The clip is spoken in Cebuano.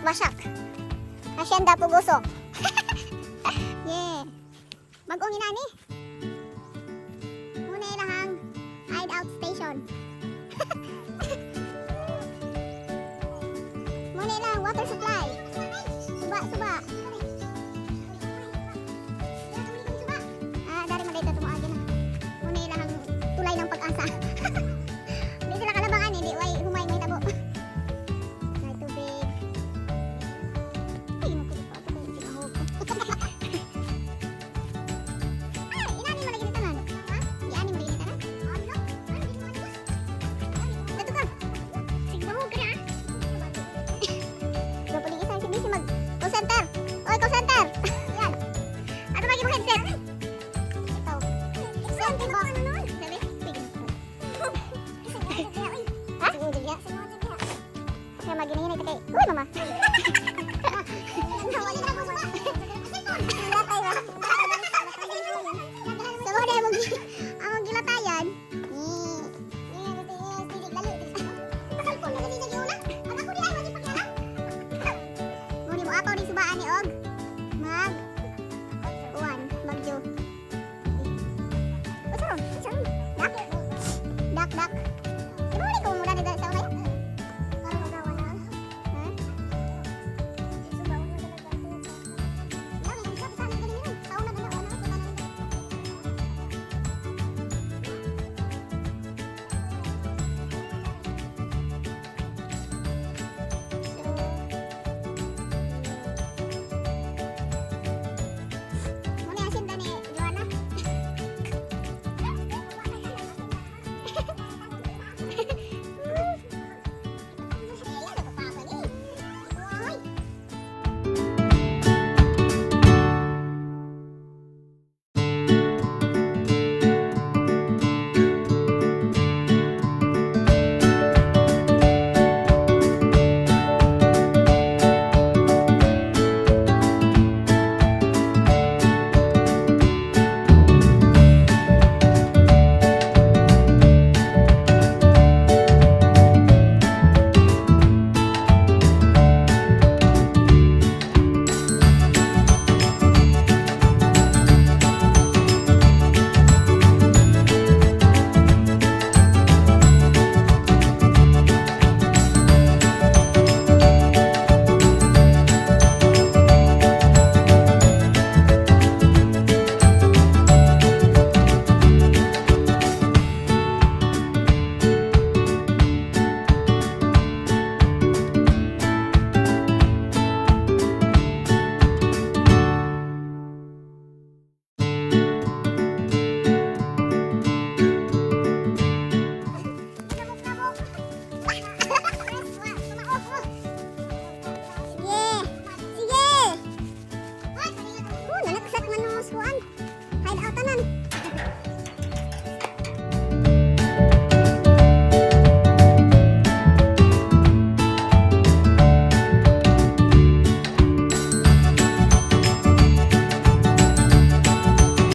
Basyak. Hacienda Puguso. Yeah. Bagong inani. Muna ilahang hideout station. Muna ilang water supply. Suba, suba. Ah, dari mo dito tumuagi na. Muna ilahang tulay ng pag-asa. Hindi sila kalabangan, hindi way humay may tabo. May tubig. Ay, naku, ito ko yung tinahog ko. Ay, inani mo lagi ni tanan. Ha? Iani mo lagi ni tanan? Dato ka. Sige, mahog ka na, ah. Pero pwede isang si busy mag call center. Oy, call center. Yan. Ano ba yung headset? Ito. Saan ba? Sabi? Sige. Ha? Kaya maginahinay ta kay. Uy, mama.